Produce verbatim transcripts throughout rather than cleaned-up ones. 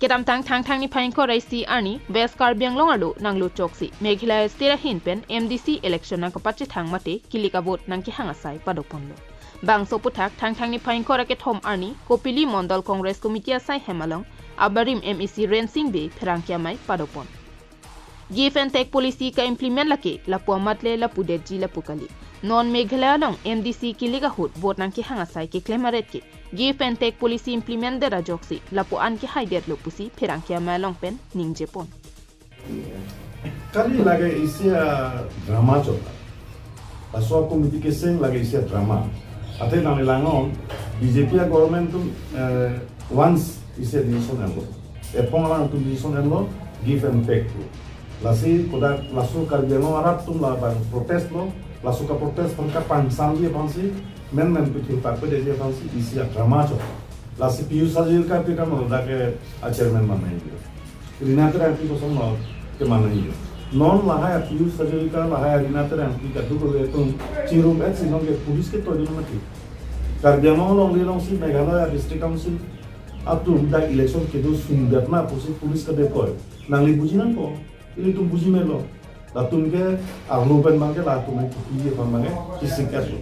Kedamtang Thangthang niphai ingkoi ra isi arni West Karbi Anglong arlo nanglo choksi Meghalaya state ahin pen M D C election nangkapachethang mate kilik avote nangkehang asai padoponlo. Bangso aputhak Thangthang niphai ingkoi ra kethom arni Kopili Mondol Congress Committee asai hem along abarim M A C Rensing Bey pherangke amei padopon. Give and take policy ka-implement lake lapu amat le lapu detji lapu kali. Non Meghalaya along M D C kilik ahut vote nangkehang asai keklem aret ke give and take policy implement det ajoksi lapu an kehaidetlo pusi pherangke amei along pen ningjepon. Kali lake isi a-drama chot. Laso committee keseng lake isi a-drama. Athe nangli langnon B J P a-government atum, eh, once isi a-decision enlo. Ephong alangtum decision enlo, give and take pu. Lasi kodak laso Karbi Anglong arat atum labang protest lo, laso ka-protest aphan kapangsamji aphansi, menmen pithilpak pedetji aphansi isi a-drama chot. Lasi Pijush Hazarika pi kam lo dak ke a-chairman mannoi. Rina Terangpi kosonlo kemanai. Non lahai Pijush Hazarika, lahai Rina Terangpi kadokave atum chirum-etsi non ke police ketoidun mati. Karbi Anglong alongle alongsi Meghalaya District Council atum dak election kedo sungdetna pusi police ka-deploy. Nangli buji nangkok, ilitum buji melo. Latum ke arlo pen abangke latum ke kipi aphan abangke kisik-etlo.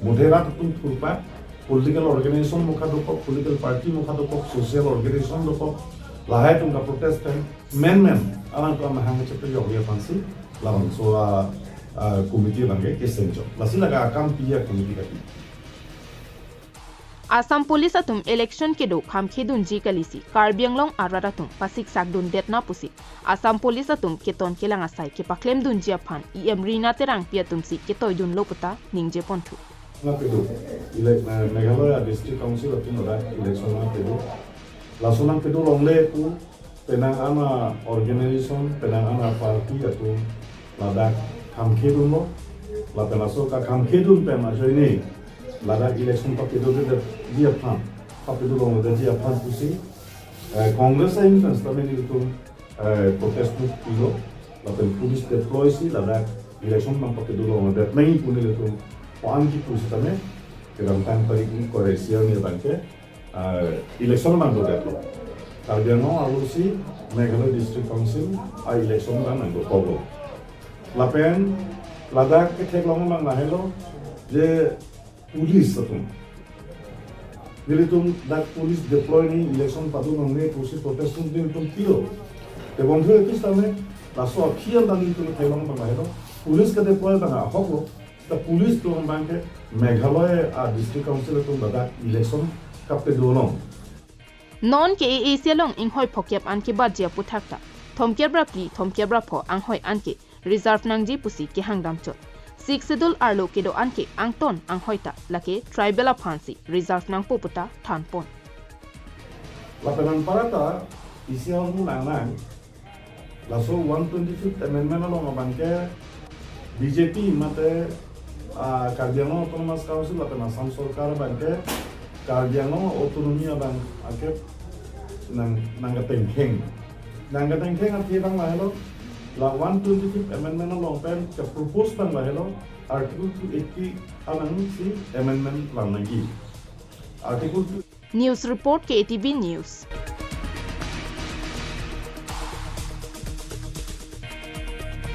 Mode rat atum thurpak, political organization mokha dokok, political party mokha dokok, social organization dokok, lahai atum ka-protest pen menmen alangtum amahang chepejokji aphansi labangso a, a, committee abangke keseng chot. Lasi lake akam pi a-committee kati. Assam Police atum election kedo khamkhedunji kalisi Karbi Anglong arat atum pasiksakdundetna pusi Assam Police atum keton kelang asai kepaklemdunji aphan E M Rina Terangpi atumsi ketoidunlo puta ningjeponthu. Nangkedo, ele-, eh, Meghalaya District Council atum ladak election nangkedo. Laso nangkedo longle pu penang an a-organization, penang an a-party atum ladak khamkhedunlo. Lapen laso kakhamkhedun pen ajoine ladak election pakedo detji aphan, pakedo longledetji aphan pusi, eh, Congress a-influence tame nelitum, eh, protest note pilo, lapen police deploy si ladak election abang pakedo longledet nangji pu nelitum ko-an kipu sitame kedamtang tarik ingkoi ra isi arni abangke, eh, election abang dodetlo. Karbi Anglong arlosi Meghalaya District Council a-election abang nangdokoklo. Lapen ladak ketheklong abang lahelo je police atum. Nelitum dak police deploy nangji election pado nangne pusi protest note nelitum pilo. Tebonphu ekis tame laso aphi an ta nelitum theklong abang lahelo. Police ka-deploy abang ahoklo. Ta police atum abangke Meghalaya a-District Council atum ladak election kapedo long. Non ke A A C along inghoi phokep an kebatji aputhak ta thomkep ra phli, thomkep ra pho anghoi anke reserve nangji pusi kehangdam chot. Sixth Schedule arlo kedo anke angton anghoi ta lake tribal aphansi reserve nangpo puta thanpon. Lapen anparta isi ahormu nangnang, laso one twenty-fifth amendment along abangke B J P mate, ah, Karbi Anglong Autonomous Council lapen Assam Sorkar abangke Karbi Anglong autonomy abang ake nang, nangketengkheng. Nangketengkheng athe abang lahelo, la one twenty-fifth amendment along pen ke-propose abang lahelo, Article two eighty alongsi amendment vang nangji. Article two News report, K A T V News.